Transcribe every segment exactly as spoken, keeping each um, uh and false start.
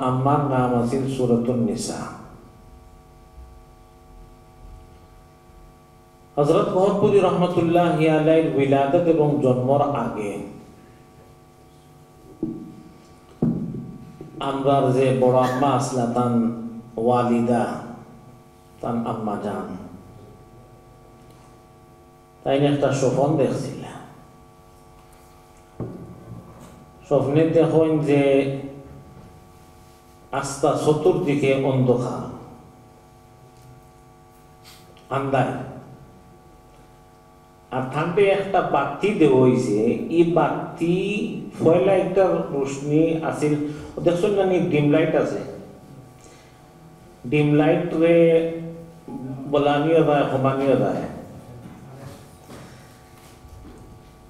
আম্মার নাম আছিল সূরাতুন নিসা। হযরত গহরপুরী রহমতুল্লাহি আলাইহির বিলাদত এবং জন্মর আগে আমরার যে বড় আম্মা আছলা, তান ওয়ালিদা, তান আম্মা জান, তাইন একটা স্বপন দেখছিলা। স্বপ্নে দেখইন যে আস্তা চতুর্দিকে অন্ধকার, আন্দার। আর তানরে একটা বাতি দেওয়া অইছে। ই বাতি পয়লা একটা রোশনি আছিল, দেখছইন না নি, ডিম লাইট আছে, ডিম লাইটরে বাড়ানিও যায়, কমানিও যায়।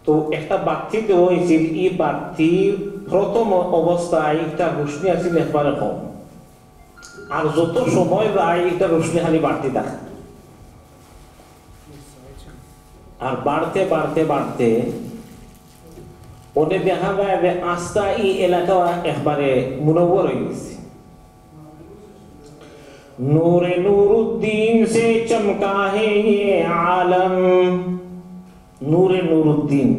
তো একটা বাতি দেওয়া অইছিল, ই বাতির প্রথম অবস্থায় একটা রোশনি আছিল একবারে কম, আর যত সময় যায় একটা রোশনি খালি বাড়তে থাকে। আর বাড়তে, বাড়তে, বাড়তে অনে দেখা যায় যে আস্তা ই এলাকা একবারে মুনব্বর অইগেছে। নূরে নুরুদ্দিন সে চমকা হে ইয়ে আলম। নূরে নুরুদ্দিন।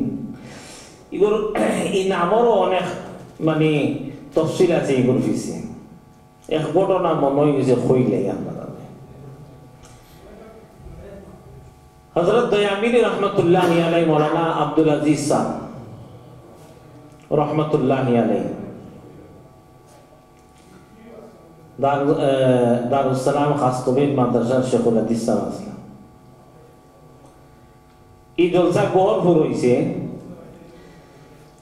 ইগুর, ই নামরও অনেক, মানে, তফসিল আছে ইগুর পিছে। এক ঘটনা মনো অইগেছে, কইলে আপনারারে। হযরত দয়ামিরি রহমতুল্লাহি আলাইহি, মৌলানা আব্দুল আজিজ সাব রহমতুল্লাহি আলাইহি, দার-, এ, দারুস সালাম খাস তৌহিদ মাদ্রাসার শেখুল হাদিস সাব আছলা। ই জলসা গহরপুর অইছে।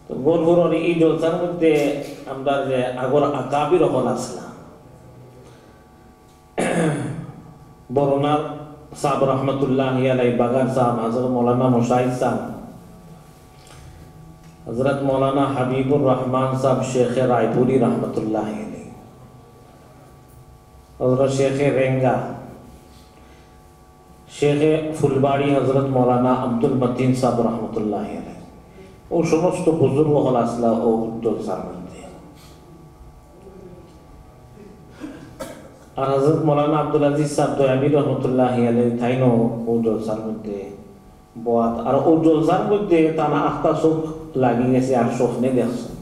তো গহরপুরর ই জলসার মধ্যে আমরার যে আগর আকাবির অকল আছলা, বরনার সাব রহমতুল্লাহি আলাইহি, বাগার সাব, হযরত মৌলানা মুশাহিদ সাব, হযরত মৌলানা হাবিবুর রহমান সাব শেখে রায়পুরি রহমতুল্লাহি আলাইহি, হযরত শেখে রেঙ্গা, শেখে ফুলবাড়ি হযরত মৌলানা আব্দুল মতিন সাব রহমতুল্লাহি আলাইহি, অউ সমস্ত বুজুর্গ অকল আছলা অউ জলসার মধ্যে। আর হযরত মৌলানা আব্দুল আজিজ সাব দয়ামিরি রহমতুল্লাহি আলাইহি তাইনও অউ জলসার মধ্যে বওয়াত। আর অউ জলসার মধ্যে তান আস্তা চউখ লাগি গেছে আর স্বপ্নে দেখছে।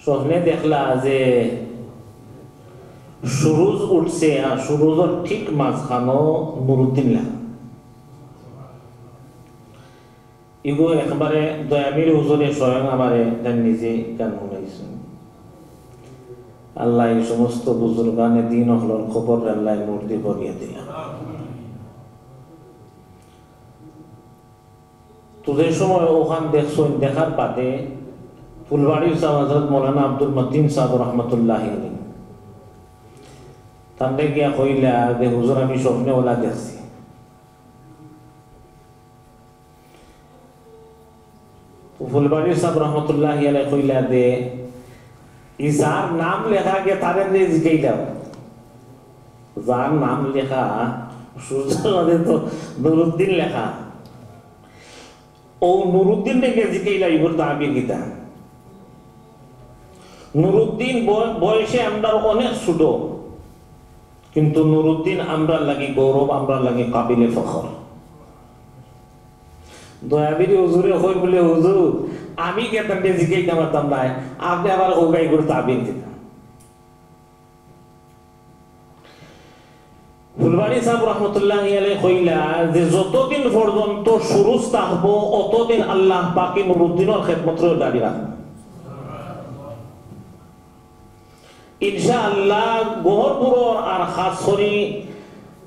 স্বপ্নে দেখলা যে সুরুজ উঠছে আর সুরুজর ঠিক মাঝখানো নুরুদ্দিন লেখা। ইগু একবারে দয়ামিরি হুজুরে স্বয়ং আমারে তান নিজে গান হুনাইছইন। আল্লায় ই সমস্ত বুজুর্গানে দিন অকলর কবর আল্লায় নূর দি ভরিয়া দিলা। তো যে সময় অখান দেখছইন, দেখার বাদে ফুলবাড়ির সাব হযরত মৌলানা আব্দুল মতিন সাব রহমতুল্লাহি আলাইহি, তানরে গিয়া কইলা যে, "হুজুর, আমি স্বপ্নে অলা দেখছি।" তো ফুলবাড়ির সাব রহমতুল্লাহি আলাইহি কইলা যে, "ই যার নাম লেখা গে তারে যে জিকাইলাম, যার নাম লেখা, সুরুজর মাঝে তো নুরুদ্দিন লেখা।" অউ নুরুদ্দিনরে গিয়া জিকাইলা, ইগুর তাবির কিতা? নুরুদ্দিন বয়-, বয়সে আমরার অনেক ছোট, কিন্তু নুরুদ্দিন আমরার লাগি গৌরব, আমরার লাগি কাবিলে ফখর। দয়াবিরি হুজুরে কইন বুলে, "হুজুর, আমি গিয়া তানরে জিকাইতাম পারতাম নায়, আপনে আবার অউ গাইগুর তাবির দিতা।" ফুলবাড়ি সাব রহমতুল্লাহি আলাইহি কইলা যে, "যতদিন পর্যন্ত সুরুজ থাকবো, অতদিন আল্লাহ পাকে নুরুদ্দিনর খেদমতরে জারি রাখবো।" ইনশাআল্লাহ, গহরপুরর আর খাস করি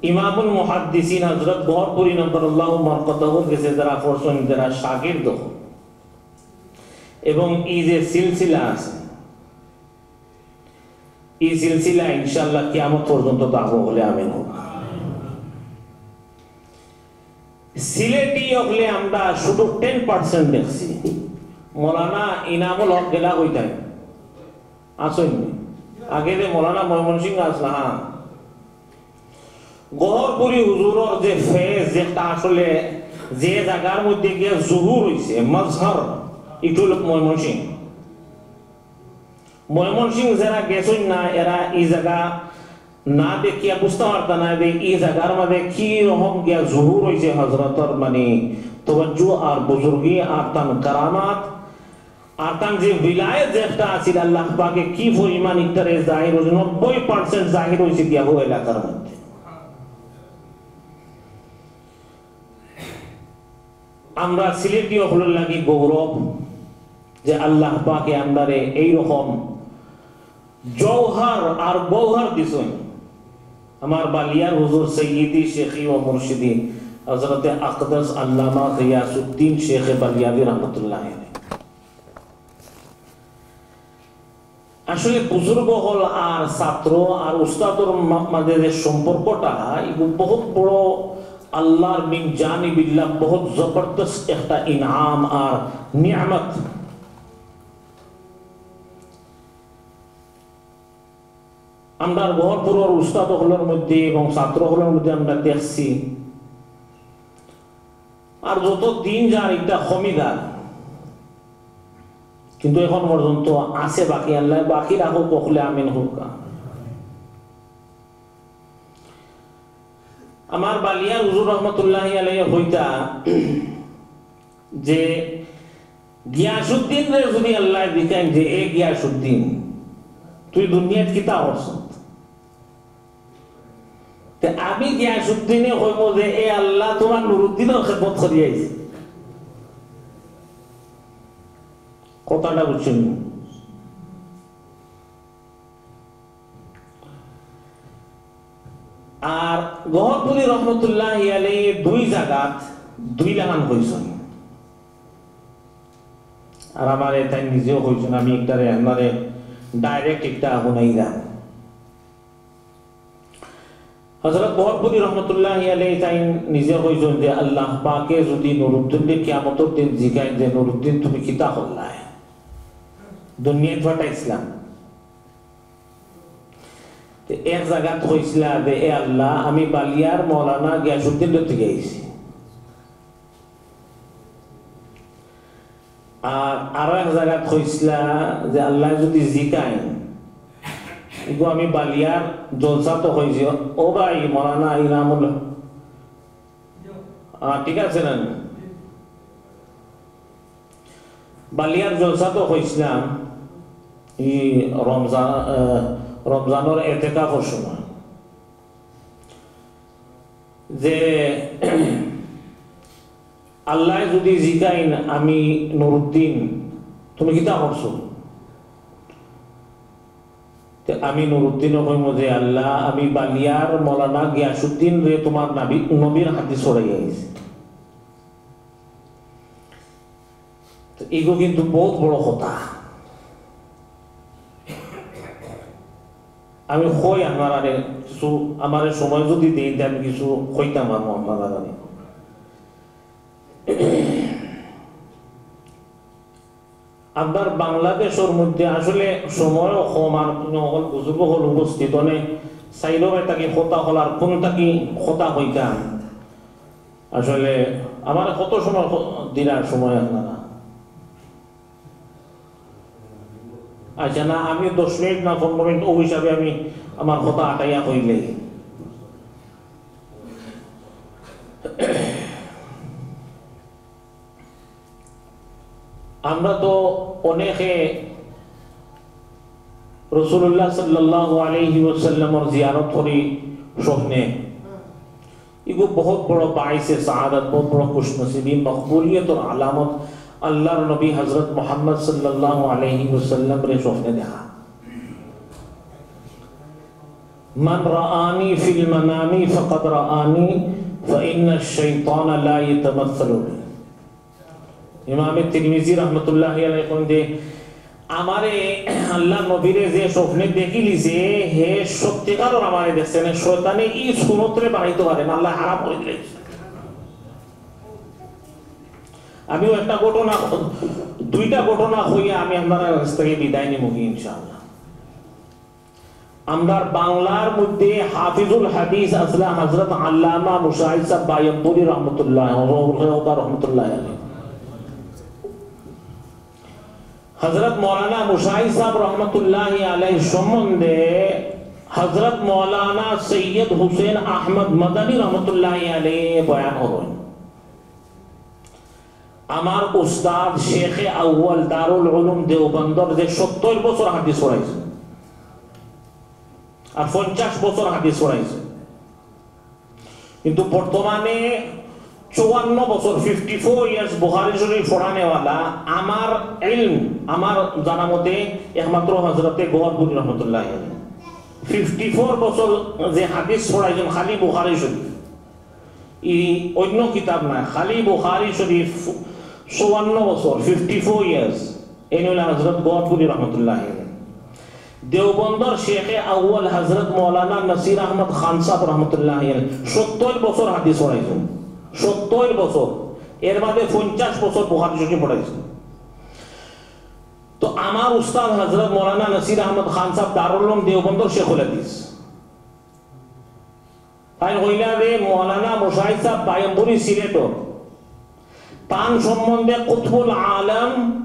ইমামুল মুহাদ্দিসিন হযরত গহরপুরী নাদারাল্লাহু মারকাদাহুর গেছে যারা পড়ছইন, যারা শাগির্দ, এবং ই যে সিলসিলা আছে, ই সিলসিলা ইনশাআল্লাহ কিয়ামত পর্যন্ত থাকবো বলে আমিন হোক। সিলেটি অকলে আমরা শুধু ten percent দেখছি। মৌলানা ইনামুল হক গেলা কইতাই আছইন নি? আগে যে মৌলানা ময়মনসিংহ আছলা, হ্যাঁ, গহরপুরী হুজুরর যে ফেজ, যেটা আসলে যে জাগার মধ্যে গিয়া জুহুর অইছে, মাজহার, ইটা অইলো ময়মনসিংহ। ময়মনসিংহ যেরা গেছইন না, এরা ই জাগা না দেখিয়া বুঝতা পারতা না যে ই জাগার মাঝে কি রকম গিয়া জুহুর অইছে হজরতর, মানে, তওয়াজ্জু আর বুজুর্গি আর তান কারামাত আর তান যে বিলায়েত যেটা আছিল আল্লাহ পাকে কি পরিমাণ ইকটারে জাহির অইছে, নব্বই percent জাহির অইছে গিয়া হো এলাকার মধ্যে। আমরা সিলেটি অকলর লাগি গৌরব যে আল্লাহ পাকে আমরারে এইরকম জওহার আর গৌহার দিছইন। আমার বালিয়ার হুজুর সৈয়দি শেখি ও মুর্শিদি হযরতে আকদাস আল্লামা গিয়াসউদ্দিন শেখে বালিয়াবি রহমতুল্লাহ আলাইহি। আসলে বুজুর্গ অকল আর ছাত্র আর উস্তাদর মা-, মাঝে যে সম্পর্কটা, ইগু বহুত বড় আল্লাহর মিন জানিবিল্লাহ, বহুত জবরদস্ত একটা ইনাম আর নিয়ামত। আমরার গহরপুরর উস্তাদ অকলর মধ্যে এবং ছাত্র অকলর মধ্যে আমরা দেখছি, আর যত দিন যার ইটা কমি যার, কিন্তু এখন পর্যন্ত আছে বাকি। আল্লাহ বাকি রাখুক, অকলে আমিন কউক্কা। আমার বালিয়ার হুজুর রহমতুল্লাহি আলাইহি কইতা যে গিয়াসউদ্দিনরে যদি আল্লায় জিকাইন যে, "এ গিয়াসউদ্দিন, তুই দুনিয়াত কিতা করছত?" তে আমি গিয়াসউদ্দিনে কইমু যে, "এ আল্লাহ, তুমার নুরুদ্দিনর খেদমত করি আইছি।" কথাটা বুঝছইন নি? আর গহরপুরি রহমতুল্লাহি আলাইহি দুই জাগাত দুই লাখান কইছইন। আর আমারে তাইন নিজেও কইছইন, আমি ইকটারে আপনারে direct ইকটা হুনাইরাম। হযরত গহরপুরি রহমতুল্লাহি আলাইহি তাইন নিজে কইছইন যে আল্লাহ পাকে যদি নুরুদ্দিনরে কিয়ামতর দিন জিকাইন যে, "নুরুদ্দিন, তুমি কিতা করলায়? দুনিয়াত ফাটাইছলাম।" তে এক জাগাত কইছলা যে, "এ আল্লাহ, আমি বালিয়ার মৌলানা গিয়াসউদ্দিনরে থুইয়া আইছি।" আর আরো এক জাগাত কইছলা যে, "আল্লায় যদি জিকাইন, ইগু আমি বালিয়ার জলসাত কইছি, ও ভাই মৌলানা ইনামুল, আহ, ঠিক আছে না?" বালিয়ার জলসাত কইছলাম, ই রমজান, আহ, রমজানর এতেকাফর সময় যে, "আল্লায় যদি জিকাইন, আমি নুরুদ্দিন, তুমি কিতা করছো?" তে আমি নুরুদ্দিনে কইমু যে, "আল্লাহ, আমি বালিয়ার মৌলানা গিয়াসউদ্দিনরে তুমার নাবি-, নবীর হাদিস পড়াইয়া আইছি।" তো ইগু কিন্তু বহুত বড় কথা। আমি কই আপনারারে কিছু, আমারে সময় যদি দেইন, তে আমি কিছু কইতাম পারমু আপনারারে। আমরার বাংলাদেশর মধ্যে আসলে সময়ও কম, আর কুনু অকল বুজুর্গ অকল উপস্থিত, মানে, চাইরোবায় থাকি কথা অকল আর কুন থাকি কথা কইতাম। আসলে আমারে কত সময় ক-, দিরা সময় আপনারা? আচ্ছা, না, আমি দশ মিনিট না পনেরো মিনিট, ওই হিসাবে আমি আমার কথা আটাইয়া কইলে। আমরা তো অনেকে রাসূলুল্লাহ সাল্লাল্লাহু আলাইহি ওয়াসাল্লামর জিয়ারত করি স্বপ্নে। ইগু বহুত বড় বাইসে সাআদত, বহুত বড় খুশনসিবি, মকবুলিয়তর আলামত, আল্লাহর নবী হযরত মুহাম্মদ সাল্লাল্লাহু আলাইহি ওয়াসাল্লামরে স্বপ্নে দেখা। মান রাআনি ফিল মানামি ফাকাদ রাআনি, ফা ইন্নাশ শাইতানা লা ইয়াতামাসসালু বি। ইমামে তিরমিজি রহমতুল্লাহি আলাইহি কইন যে, "আমারে আল্লাহর নবীরে যে স্বপ্নে দেখিলিছে, হে সত্যিকারর আমারে দেখছে না, শয়তানে ই সুরতরে বানাইতো পারে না, আল্লায় হারাম করি দিলাইছে।" আমিও একটা ঘটনা, দুইটা ঘটনা কইয়া আমি আপনারার কাছ থাকি বিদায় নিমু কি ইনশাআল্লাহ। আমরার বাংলার মধ্যে হাফিজুল হাদিস আছলা হযরত আল্লামা মুশাহিদ সাহেব বায়নপুরী রহমতুল্লাহ, রহমতুল্লাহ আলাইহি। হযরত মাওলানা মুশাহিদ সাহেব রহমতুল্লাহি আলাইহির সম্বন্ধে হযরত মাওলানা সৈয়দ হুসেন আহমদ মাদানী রহমতুল্লাহি আলাইহি বয়ান করইন। আমার উস্তাদ শেখে আউয়াল দারুল উলুম দেওবন্দর যে সত্তর বছর হাদিস পড়াইছইন, আর পঞ্চাশ বছর হাদিস পড়াইছইন, কিন্তু বর্তমানে চুয়ান্ন বছর, ফিফটি ফোর ইয়ার্স বুখারী শরীফ পড়ানেওয়ালা আমার ইলম, আমার জানা মতে একমাত্র হযরতে গহরপুরী রহমতুল্লাহ আলাইহি। ফিফটি ফোর বছর যে হাদিস পড়াইছইন খালি বুখারী শরীফ, ই অন্য কিতাব নায়, খালি বুখারী শরীফ চুয়ান্ন বছর, ফিফটি ফোর ইয়ার্স, এইন অইলা হযরত গহরপুরী রহমতুল্লাহ আলাইহি। দেওবন্দর শেখে আউয়াল হযরত মাওলানা নাসির আহমদ খান সাহেব রহমতুল্লাহ আলাইহি সত্তর বছর হাদিস পড়াইছইন, সত্তর বছর, এর বাদে পঞ্চাশ বছর বুখারী শরীফ পড়াইছইন। তো আমার উস্তাদ হযরত মাওলানা নাসির আহমদ খান সাহেব দারুল উলুম দেওবন্দর শেখুল হাদিস। তাইন কইলা যে মাওলানা মুশাহিদ সাহেব বায়মপুরী সিলেটর, তান সম্বন্ধে কুতবুল আলম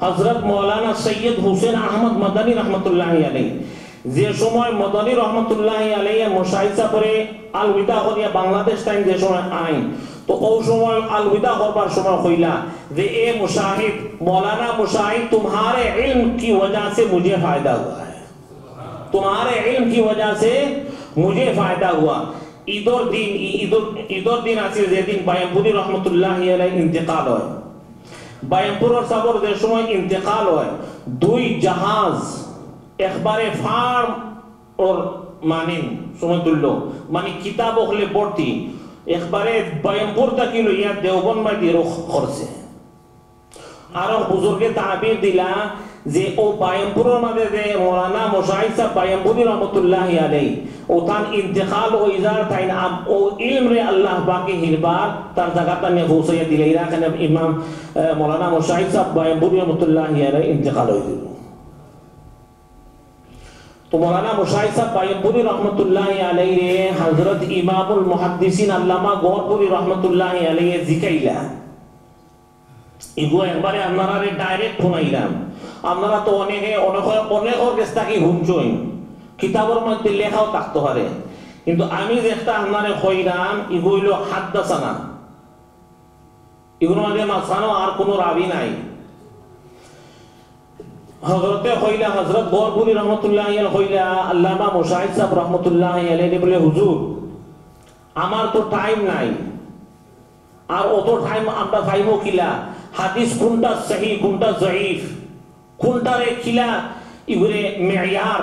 হযরত মাওলানা সৈয়দ হুসেন আহমদ মাদানী রহমতুল্লাহি আলাইহি যে সময় মাদানী রহমতুল্লাহি আলাইহি মুশাহিদ সাহেবরে আলবিদা করিয়া বাংলাদেশ তাইন যে সময় আইন, তো অউ সময় আলবিদা করবার সময় কইলা যে, "এ মুশাহিদ, মৌলানা মুশাহিদ, তুমহারে ইলম কি ওয়াজা সে মুঝে ফায়দা হুয়া হ্যায়।" তুমহারে ইলম কি ওয়াজা সে মুঝে ফায়দা হুয়া। ইদর দিন, ই-, ইদর, ইদর দিন আছিল যেদিন বায়মপুরী রহমতুল্লাহি আলাইহি ইন্তেকাল অয়। বায়মপুরর সাবর যে সময় ইন্তেকাল অয়, দুই জাহাজ একবারে ফার্ম ওর মানিন সমতুল্য, মানে কিতাব অকলে ভর্তি, একবারে বায়মপুর থাকি লইয়া দেওবন্দ মাইদি রুখ করছে। আরো বুজুর্গে তাবির দিলা যে অউ বায়মপুরর মাঝে যে মৌলানা মুশাহিদ সাহেব বায়মপুরী রহমতুল্লাহি আলাইহি, অউ তান ইন্তেকাল অইযার তাইন আম-, অউ ইলমরে আল্লাহ পাকে হিরবার তার জাগাত আনিয়া পৌঁছাইয়া দিলা। ইরা কেনে ইমাম, আহ, মৌলানা মুশাহিদ সাহেব বায়মপুরী রহমতুল্লাহি আলাইহি ইন্তেকাল অইযিল। তো মৌলানা মুশাহিদ সাহেব বায়মপুরী রহমতুল্লাহি আলাইহিরে হযরত ইমামুল মুহাদ্দিসিন আল্লামা গহরপুরী রহমতুল্লাহি আলাইহি জিকাইলা। ইগু একবারে আপনারারে direct হুনাইলাম। আপনারা তো অনেকে, অনেকে, অনেকর গেছ থাকি হুনছইন, কিতাবর মধ্যে লেখাও থাকতো পারে, কিন্তু আমি যেটা আপনারে কইরাম, ইগু অইলো হাদ্দাসানা। ইগুর মাঝে মাঝখানো আর কুনু রাবি নাই। হযরতে কইলা, হযরত গহরপুরী রহমতুল্লাহি আলাইহি কইলা, আল্লামা মুশাহিদ সাহেব রহমতুল্লাহি আলাইহি বলে, "হুজুর, আমার তো time নাই, আর অত time আমরা পাইমু কিলা? হাদিস কুনটা সহি, কুনটা জয়ীফ, কুনটারে কিলা ইগুরে মেয়ার,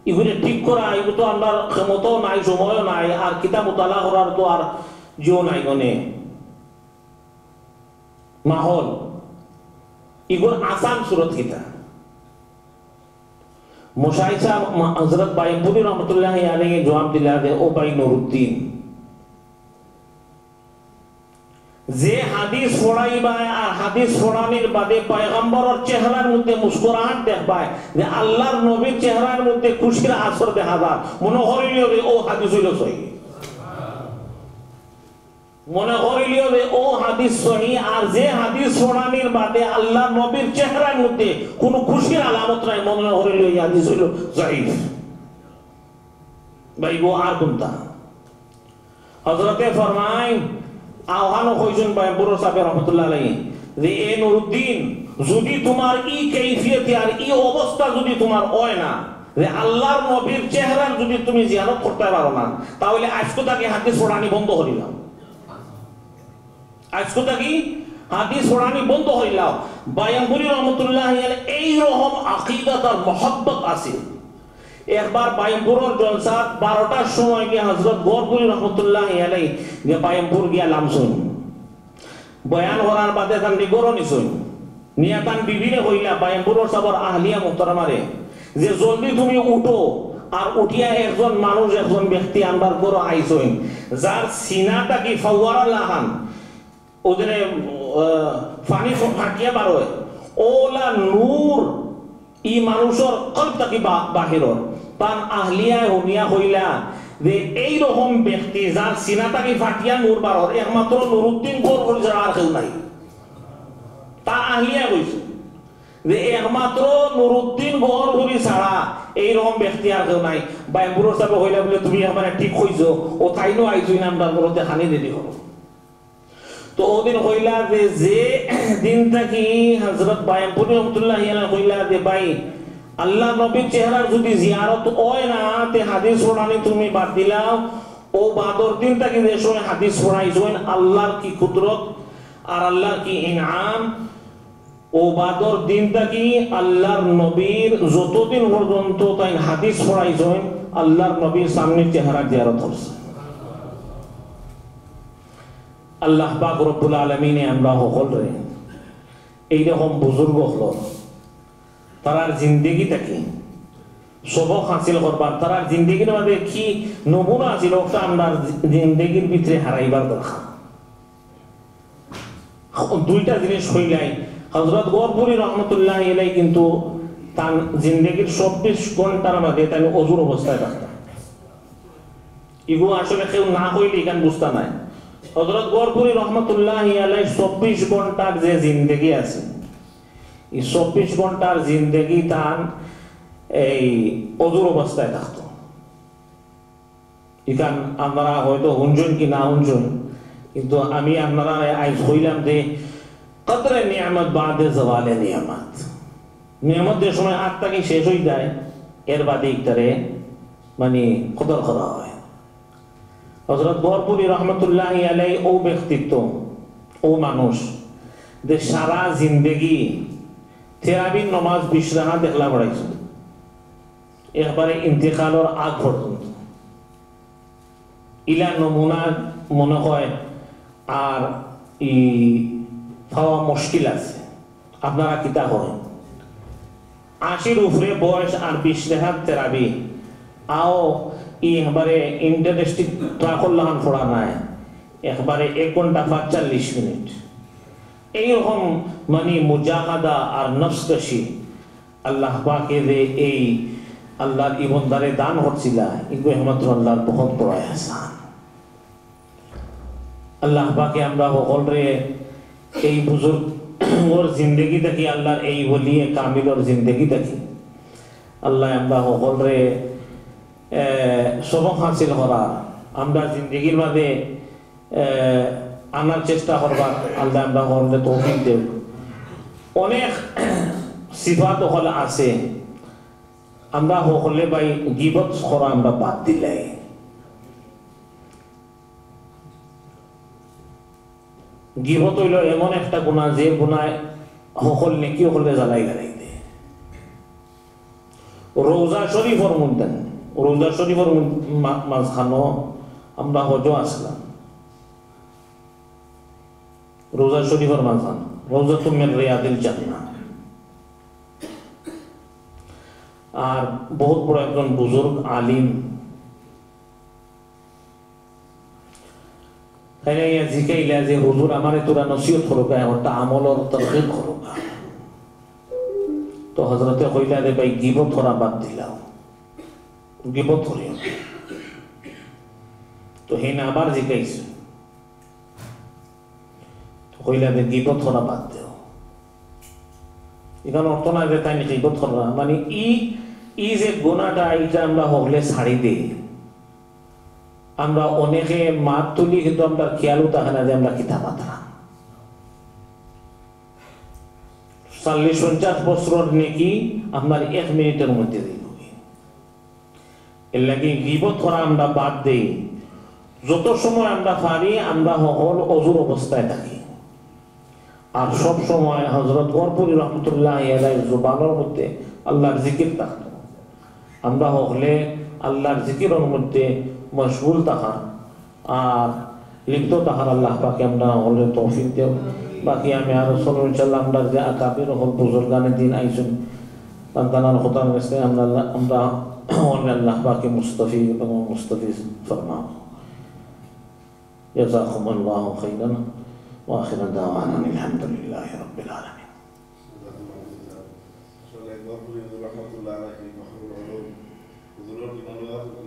ইগুরে ঠিক করা, ইগু তো আমরার ক্ষমতাও নাই, সময়ও নাই, আর কিতাব মুতালা করার তো আর জিও নাই, মানে মাহল।" ইগুর আসান সুরত কিতা?" মুশাহিদ সাহেব মা-, হযরত বায়মপুরী রহমতুল্লাহি আলাইহি জবাব দিলা যে, "ও ভাই নুরুদ্দিন, যে হাদিস পড়াইবায় আর হাদিস পড়ানির বাদে পয়গম্বরর চেহারার মধ্যে মুস্কুরাহাট দেখবায়, যে আল্লাহর নবীর চেহারার মধ্যে খুশির আসর দেখা যার, মনে করিলিও যে অউ হাদিস অইলো সহি।" মনে করিলিও যে অউ হাদিস সহি, আর যে হাদিস পড়ানির বাদে আল্লাহর নবীর চেহারার মধ্যে কুনু খুশির আলামত নাই, মনে করিলিও ই হাদিস অইলো জয়ীফ। ভাই, অউ আর কুনটা? হযরতে ফরমাইন, আওহানো কইছইন বায়মপুরর সাহেব রহমতুল্লাহ আলাইহি, যে, "এ নুরুদ্দিন, যুদি তুমার ই কৈফিয়তে আর ই অবস্থা যুদি তুমার অয় না, যে আল্লাহর নবীর চেহারার যুদি তুমি জিয়ারত করতায় পারো না, তা অইলে আইজকু থাকি হাদিস পড়ানি বন্ধ করিলাও।" আইজকু থাকি হাদিস পড়ানি বন্ধ করিলাও। বায়মপুরী রহমতুল্লাহি আলাইহি এইরকম আকিদা তার মহব্বত আছিল। একবার বায়মপুরর জলসাত বারোটার সময় গিয়া হযরত গহরপুরী রহমতুল্লাহি আলাইহি গিয়া বায়মপুর গিয়া লামছইন। বয়ান করার বাদে তান নিগরও নিছইন। নিয়া তান বিবিরে কইলা, বায়মপুরর সাবর আহলিয়া মুহতারামারে, যে জলদি তুমি উঠো, আর উঠিয়া একজন মানুষ, একজন ব্যক্তি আমরার ঘরো আইছইন, যার সিনা থাকি ফাওয়ারা লাখান, অউ যেনে, আহ, পানি ফ-, ফাটিয়া বার অয়, অউলা নূর ই মানুষর কলব থাকি বা-, বাহির অর। তান আহলিয়ায় হুনিয়া কইলা যে, "এইরকম ব্যক্তি যার সিনা থাকি ফাটিয়া নূর বার অর, একমাত্র নুরুদ্দিন গহরপুরী ছাড়া আর কেউ নাই।" তার আহলিয়ায় কইছে। যে একমাত্র নুরুদ্দিন গহরপুরি ছাড়া এইরকম ব্যক্তি আর কেউ নাই। বায়ামপুরর সাবে কইলা বুলে, "তুমি একবারে ঠিক কইছো, ও তাইনও আইছইন আমরার ঘরো, তে খানি রেডি করো।" তো ওদিন কইলা যে, যে দিন থাকি হযরত বায়ামপুরী রহমতুল্লাহি আলাইহি কইলা যে, "ভাই, আল্লাহর নবীর চেহারার যদি জিয়ারত অয় না, তে হাদিস পড়ানি তুমি বাদ দিলাও।" ও বাদর দিন থাকি যে সময় হাদিস পড়াইছইন, আল্লাহর কি কুদরত আর আল্লাহর কি ইনাম, ও বাদর দিন থাকি আল্লাহর নবীর যতদিন পর্যন্ত তাইন হাদিস পড়াইছইন, আল্লাহর নবীর সামনে চেহারা জিয়ারত করছে। আল্লাহ পাক রব্বুল আলামিনে আমরা হকলরে এইরকম বুজুর্গ অকলর, তারার জিন্দেগি থাকি সবক হাসিল করবার, তারার জিন্দেগির মাঝে কি নমুনা আছিল, ওটা আমরা জি-, জিন্দেগির ভিতরে হারাইবার দরকার। দুইটা জিনিস কইলাই, হযরত গহরপুরী রহমতুল্লাহি আলাইহি কিন্তু তান জিন্দেগির চব্বিশ ঘন্টার মাঝে তাইন অজুর অবস্থায় থাকতা। ইগু আসলে কেউ না কইলে ইখান বুঝতা নায়। হযরত গহরপুরী রহমতুল্লাহি আলাইহি চব্বিশ ঘন্টার যে জিন্দেগি আছে, এই চব্বিশ ঘন্টার জিন্দেগি তান এই অজুর অবস্থায় থাকতো। ইখান আপনারা হয়তো হুনছইন কি না হুনছইন, কিন্তু আমি আপনারারে আইজ কইলাম যে কদরে নিয়ামত বাদে জওয়ালে নিয়ামত। নিয়ামত যে সময় আত থাকি শেষ অই যায়, এর বাদে ইকটারে মানে কদর করা হয়। হযরত গহরপুরী রহমতুল্লাহি আলাইহি ও ব্যক্তিত্ব, ও মানুষ যে সারা জিন্দেগি তেরাবির নমাজ বিশ রাকাত একলা পড়াইছইন, একবারে ইন্তেকালর আগ পর্যন্ত। ইলা নমুনা মনে হয় আর ই পাওয়া মুশকিল আছে। আপনারা কিতা কইন? আশির উপরে বয়স আর বিশ রাকাত তেরাবি, আও ই একবারে ইন্টারেস্টিং ট্রাকর লাখান পড়া নায়, একবারে এক ঘন্টা পাঁচচল্লিশ মিনিট। এইরকম মানে মুজাহাদা আর নফসকশি আল্লাহ পাকে যে এই আল্লাহর ই বন্দারে দান করছিলা, ইগু একমাত্র আল্লাহর বহুত বড় এহসান। আল্লাহ পাকে আমরা হকলরে এই বুজুর্গর জিন্দেগি থাকি, আল্লাহর এই ওলিয়ে কামিলর জিন্দেগি থাকি আল্লাহ আমরা হকলরে, এ, সবক হাসিল করা, আমরা জিন্দেগির মাঝে, এ, আনার চেষ্টা করবার আল্লাহ আমরা হকলরে তৌফিক দেউক। অনেক সিফাত হকল আছে, আমরা হকলে ভাই গিবত করা আমরা বাদ দিলাই। গিবত অইলো এমন একটা গুনাহ, যে গুনায় হকল নেকি হকলে জ্বালাই গালাই দেয়। রওজা শরীফর মধ্যে, রওজা শরীফর মধ্যে মা-, মাঝখানো আমরা হজো আসলাম। রওজা শরীফর মাঝখানো, রওজাতুম মিন রিয়াদিল জান্নাহ। আর বহুত বড় একজন বুজুর্গ আলিম, তাইন আইয়া জিকাইলা যে, "হুজুর, আমারে তোরা নসিহত করুকা, একটা আমলর তরকিব করুকা।" তো হজরতে কইলা যে, "ভাই, গিবত করা বাদ দিলাও, গিবত করিও না।" তো হেন আবার জিকাইছে, তো কইলা যে, "গিবত করা বাদ দেও।" ইখান অর্থ না যে তাইন গিবত কররা, মানে ই, ই যে গুনাহটা, ইটা আমরা হকলে ছাড়ি দেই। আমরা অনেকে মাত তুলি, কিন্তু আমরার খেয়ালও থাকে না যে আমরা কিতা মাতরাম। চল্লিশ পঞ্চাশ বছরর নেকি আপনার এক মিনিটর মধ্যে দিবো। এরলাগি গিবত করা আমরা বাদ দেই। যত সময় আমরা পারি, আমরা হকল অজুর অবস্থায় থাকি। আর সব সময় হজরত গহরপুরী রহমতুল্লাহ আলাইহির জুবানর মধ্যে আল্লাহর জিকির থাকতো। আমরা হকলে আল্লাহর জিকিরর মধ্যে মশগুল থাকার আর লিপ্ত থাকার আল্লাহ পাকে আমরা হকলরে তৌফিক দেও। বাকি আমি আরো চলবো ইনশাআল্লাহ। আমরা যে আকাবির হকল বুজুর্গানে দিন আইছইন, তান তানার কথার কাছে আমরা, আমরা হকলরে আল্লাহ পাকে মুস্তাফিজ এবং মুস্তাফিজ ফরমাও। جزاكم الله خيرا، وآخر دعوانا أن الحمد لله رب العالمين। আসলে গহরপুরী হুজুর রহমতুল্লাহ আলাইহি মখলুক হলো হুজুরর জীবন